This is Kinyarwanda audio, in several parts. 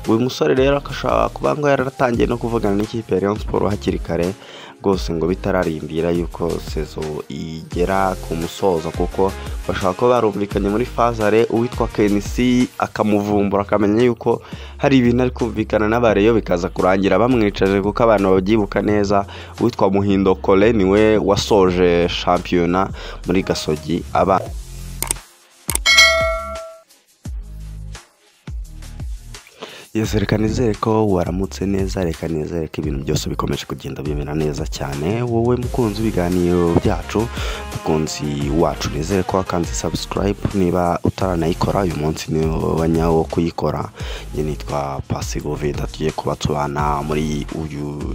Uyu musore rero akashaka kuba ngo yaratangiye no kuvugana n'ikipe ya Rayon Sports hakiri kare rwose, ngo bitararindira yuko saison igera ku musozo, kuko bashobora kuba barumvikanye muri fazare, uwitwa Kenisi akamuvumbura akamenya yuko hari ibintu ari kumvikana n'abareyo, bikaza kurangira bamwicaje, kuko abantu babyibuka neza. Uwitwa Muhindo Kole niwe wasoje shampiyona muri Gasogi aba. Yes, reka nizere ko waramutse neza, reka nizere ko ibintu byose bikomeje kugenda bimera neza cyane. Wowe mukunzi w'ibiganiro byacu, mukunzi wacu, nizere ko wakanze subscribe. Niba utaranayikora, uyu munsi ni wa nyawo wo kuyikora. Njye nitwa Pasi Govinda, tugiye kuba tubana muri uyu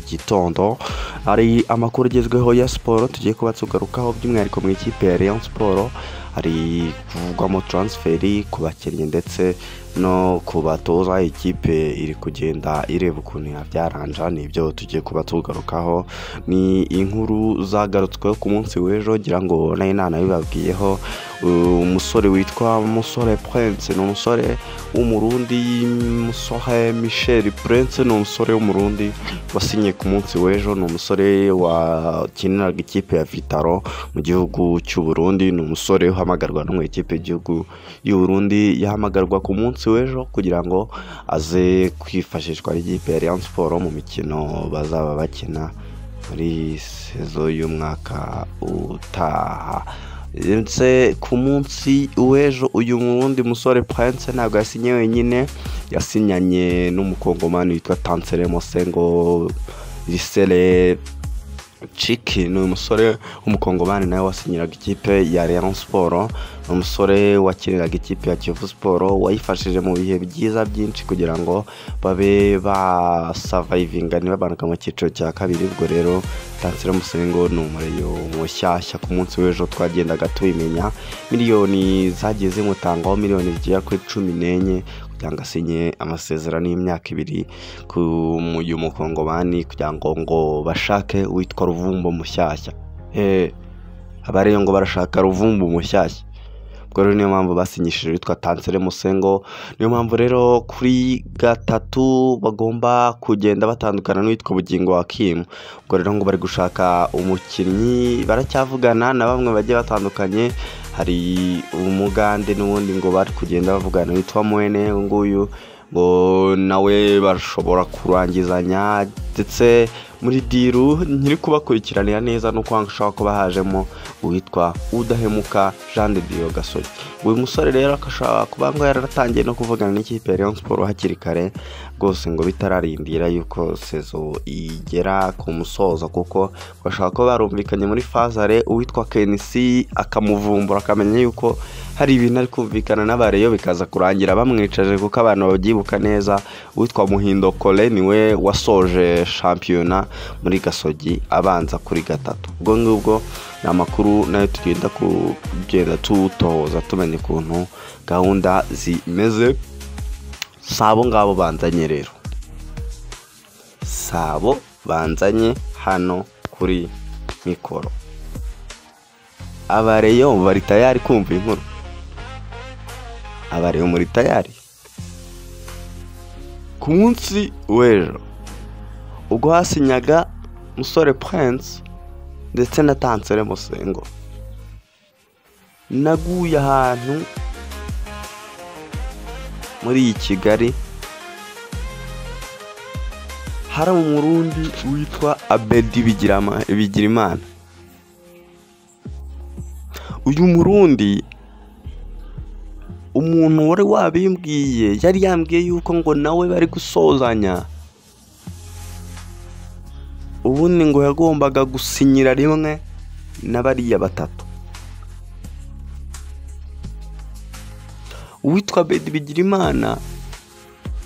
gitondo. Hari amakuru agezweho ya siporo tugiye kuba tugarukaho, by'umwihariko mu ikipe ya Rayon Sports hari kuvugwamo transferi ku bakinnyi ndetse no ku batoza. Ikipe iri kugenda ireba ukuntu yabyaranja, nibyo tugiye kuba tugarukaho. Ni inkuru zagarutsweho ku munsi w'ejo, ngira ngo nayo nanabibabwiyeho. Umusore witwa Musore Prince ni umusore w'Umurundi, Musore Michel Prince ni umusore w'Umurundi wasinye ku munsi w'ejo. Ni umusore wakiniraga ikipe ya Vitaro mu gihugu cy'u Burundi, ni umusore uhamagarwa no mu ikipe y'igihugu y'u Burundi, yahamagarwa ku munsi w'ejo kugira ngo aze kwifashishwa n'ikipe ya Rayon Sports mu mikino bazaba bakina muri sezo y'umwaka utaha. Ndetse ku munsi w'ejo uyu murundi musore Prince ntabwo yasinye wenyine, yasinyanye n'umukongomani witwa Tansere Mosengo Lisele Chiki. Ni umusore w'umukongomani nawe wasinyiraga ikipe ya Rayon Sports, ni umusore wakiniraga ikipe ya Kiyovu Sports, wayifashije mu bihe byiza byinshi kugira ngo babe basavayivinga ntibabanuka mu cyiciro cya kabiri. Ubwo rero Tansere Musengo ni umureyo mushyashya, ku munsi w'ejo twagendaga tubimenya, miliyoni zagiye zimutangwaho, miliyoni zigera kuri 14 kugira ngo asinye amasezerano y'imyaka 2 ku uyu mukongomani, kugira ngo bashake uwitwa Ruvumbo mushyashya. Abareyo ngo barashaka Ruvumbo mushyashya. Ubwo rero niyo mpamvu basinyishije witwa Tansere Musengo. Niyo mpamvu rero kuri gatatu bagomba kugenda batandukana n'uwitwa Bugingo Hakim. Ubwo rero ngo bari gushaka umukinnyi, baracyavugana na bamwe bagiye batandukanye. Hari umugande n'ubundi ngo bari kugenda bavugana witwa Mwene, nguyu ngo nawe bashobora kurangizanya, ndetse muri diru nkiri kubakurikiranira neza nuko hashobora kuba hajemo uwitwa Udahemuka Jean de Dieu Gasogi. Uyu musore rero akashaka kuba ngo yaratangiye no kuvugana n'ikipe ya Rayon Sports hakiri kare rwose, ngo bitararindira yuko sezo igera ku musozo, kuko bashaka kuba barumvikanye muri fazare, uwitwa Kenisi akamuvumbura akamenya yuko hari ibintu ari kumvikana n'abareyo, bikaza kurangira bamwicaje, kuko abantu babyibuka neza. Uwitwa Muhindo Kole niwe wasoje shampiyona muri Gasogi abanza kuri gatatu. Ubwo ngubwo ni amakuru nayo tugenda kugenda tutoza tumenya ukuntu gahunda zimeze. Sabo ngabo banzanye rero, sabo banzanye hano kuri mikoro. Abareyo bari tayari kumva inkuru, abareyo muri tayari. Ku munsi w'ejo ubwo hasinyaga Musore Prince ndetse na Tansere Musengo, naguye ahantu muri iyi Kigali hari umurundi witwa Abedi Bigirimana. Uyu murundi umuntu wari wabimbwiye yari yambwiye yuko ngo nawe bari gusozanya, ubundi ngo yagombaga gusinyira rimwe na bariya batatu. Uwitwa Abedi Bigirimana,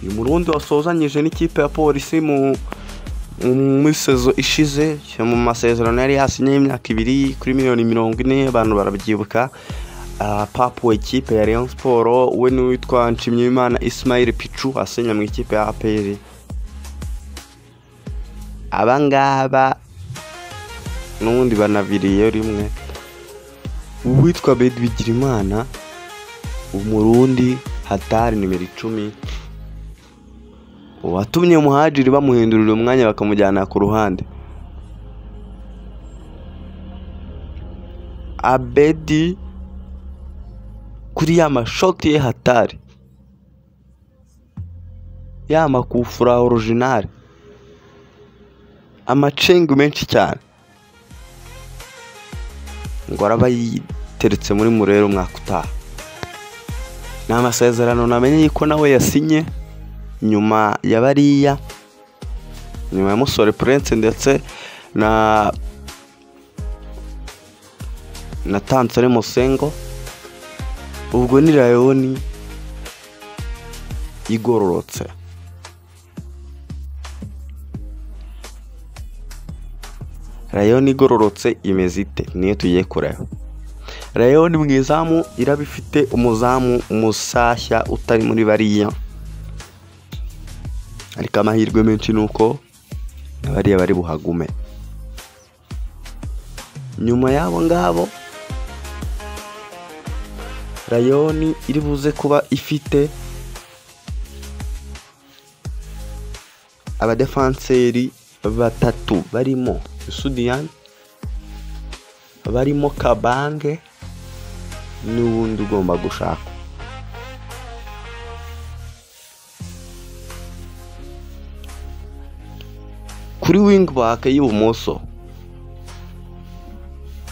uyu murundi wasozanyije n'ikipe ya polisi muri sezo ishize, mu masezerano yari yasinye y'imyaka 2 kuri miliyoni 40, abantu barabyibuka. Papu ikipe ya Rayon Sports, we n'uwitwa Nshimiyimana Ismail Pichu asinya mu ikipe ya APR. Abangaba n'ubundi banaviriye rimwe. Uwitwa Abedi Bigirimana umurundi hatari nimero 10 Watumye Muhajiri bamuhindurira umwanya bakamujyana ku ruhande. Abedi kuri ya mashoti ye hatari, ya makufura original, amacengu menshi cyane, ngo araba yiteretse muri Murera umwaka utaha. Ni amasezerano namenye yuko nawe yasinye nyuma ya bariya, nyuma ya Musore Prince ndetse na Tansere Musengo. Ubwo ni Rayoni igororotse. Rayoni igororotse imeze ite? Niyo tugiye kureba. Rayoni mu izamu iraba ifite umuzamu musashya utari muri bariya, ariko amahirwe menshi nuko bariya bari buhagume. Nyuma yabo ngabo Rayoni iri buze kuba ifite abadefanseri batatu barimo Sudian, barimo Kabange n'uwundi ugomba gushaka. Kuri wing back y'ibumoso,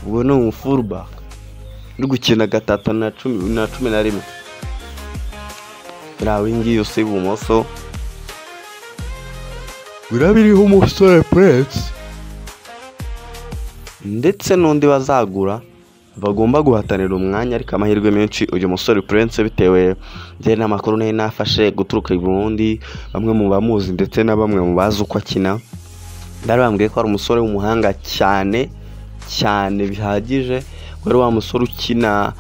ubwo ni umu full back uri gukina 3 na 11. Iriya wing yose y'ibumoso birabiriho umusore Prince ndetse n'undi bazagura bagomba guhatanira umwanya, ariko amahirwe menshi uyu musore Prince bitewe n'amakuru nari nafashe guturuka i Burundi, bamwe mu bamuzi ndetse na bamwe mu bazi uko akina bari bambwiye ko ari umusore w'umuhanga cyane cyane bihagije, wari wa musore ukina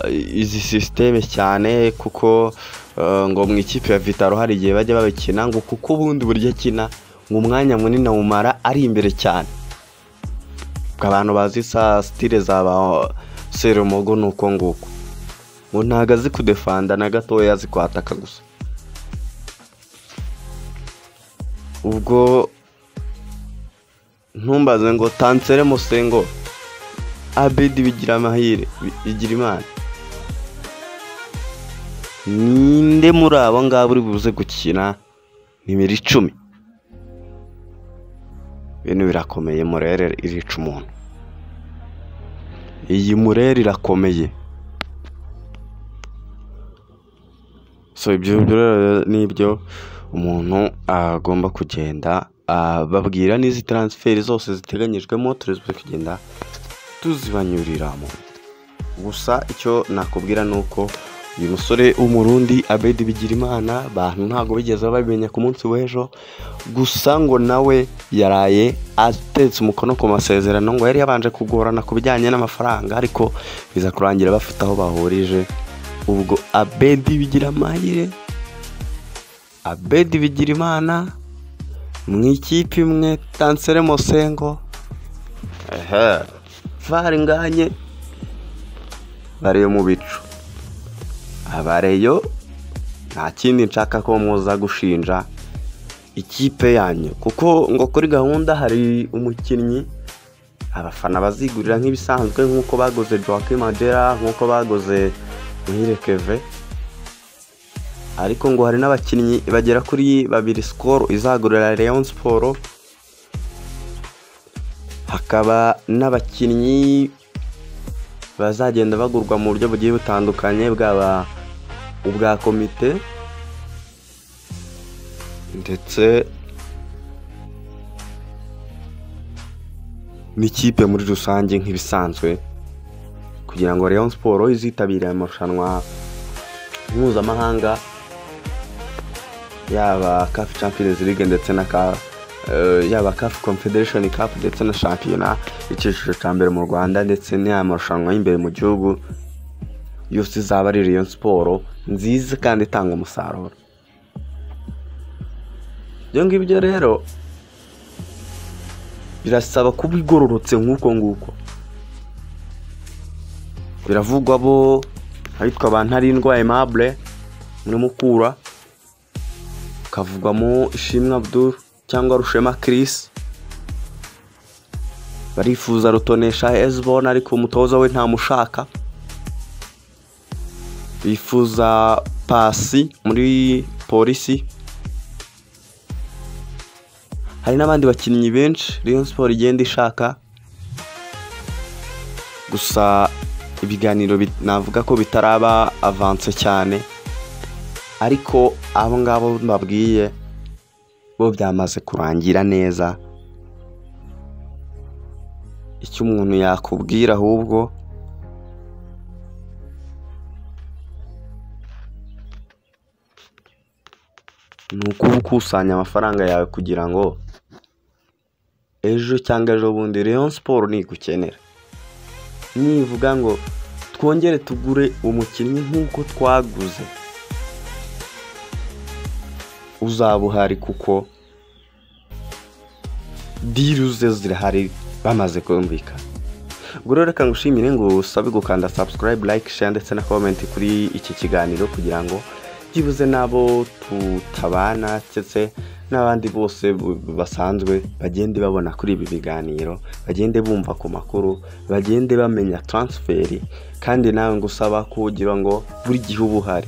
izi systeme cyane, kuko ngo mu ikipe ya Vitaro hari igihe bajya babikina, ngo kuko ubundi buryo akina ngo umwanya munini awumara ari imbere cyane. Abantu bazi sa style za ba Serumogo nuko nguko, ngo ntago azi kudefanda na gatoya, azi kwataka gusa. Ubwo ntumbaze ngo Tansere Musengo, Abedi bigira amahire, bigira Imana, ninde muri abo ngabo uri buze gukina nimero 10? Ibintu birakomeye. Murere irica umuntu, iyi Murere irakomeye. So ibyo nibyo umuntu agomba kugenda babwira n'izi transfer zose ziteganyijwemo, turi kugenda tuzibanyuriramo. Gusa icyo nakubwira nuko uyu musore w'Umurundi Abedi Bigirimana bantu ntago bigeze babimenya ku munsi w'ejo, gusa ngo nawe yaraye atetse umukono ku masezerano, ngo yari yabanje kugorana ku bijyanye n'amafaranga, ariko biza kurangira bafite aho bahurije. Ubwo Abedi Bigiramahire, Abedi Bigirimana mu ikipe imwe, Tansere Musengo, ehe varinganye bariyo mu bicu. Abareyo nta kindi nshaka ko muza gushinja ikipe yanyu, kuko ngo kuri gahunda hari umukinnyi abafana bazigurira nk'ibisanzwe, nk'uko bagoze Joaquim Madera, nk'uko bagoze Muhire Keve, ariko ngo hari n'abakinnyi bagera kuri 2 Skol izagurira Rayon Sport, hakaba n'abakinnyi bazagenda bagurwa mu buryo bugiye butandukanye, bwaba ubwa komite ndetse n'ikipe muri rusange nk'ibisanzwe, kugira ngo Rayon Sport izitabire amarushanwa mpuzamahanga, yaba CAF Champions League ndetse na yaba CAF Confederation Cup ndetse na shampiyona icyiciro cya mbere mu Rwanda, ndetse n'amarushanwa y'imbere mu gihugu yose izaba ari Rayon Sport nziza kandi itanga umusaruro. Ibyo ngibyo rero birasaba kuba igororotse nk'uko nguko. Biravugwa bo abitwa ba Ntarindwa Aimable muri Mukura, Hakavugwamo Ishimwe Abdul cyangwa Rushema Chris. Barifuza Rutonesha Hezbon ariko umutoza we ntamushaka. Bifuza Pasi muri Polisi. Hari n'abandi bakinnyi benshi Rayon Sport igenda ishaka, gusa ibiganiro navuga ko bitaraba avance cyane, ariko abo ngabo mbabwiye bo byamaze kurangira neza. Icyo umuntu yakubwira ahubwo ni ukuba ukusanya amafaranga yawe kugira ngo ejo cyangwa ejo bundi Rayon Sport nigukenera, nivuga ngo twongere tugure umukinnyi nk'uko twaguze, uzaba uhari kuko deal ze zirahari bamaze kumvikana. Ubwo rero reka ngushimire ngo usabe gukanda subscribe, like, share ndetse na comment kuri iki kiganiro kugira ngo byibuze n'abo tutabana ndetse n'abandi bose basanzwe bagende babona kuri ibi biganiro, bagende bumva ku makuru, bagende bamenya transfer. Kandi nawe ngusaba kugira ngo buri gihe uba uhari.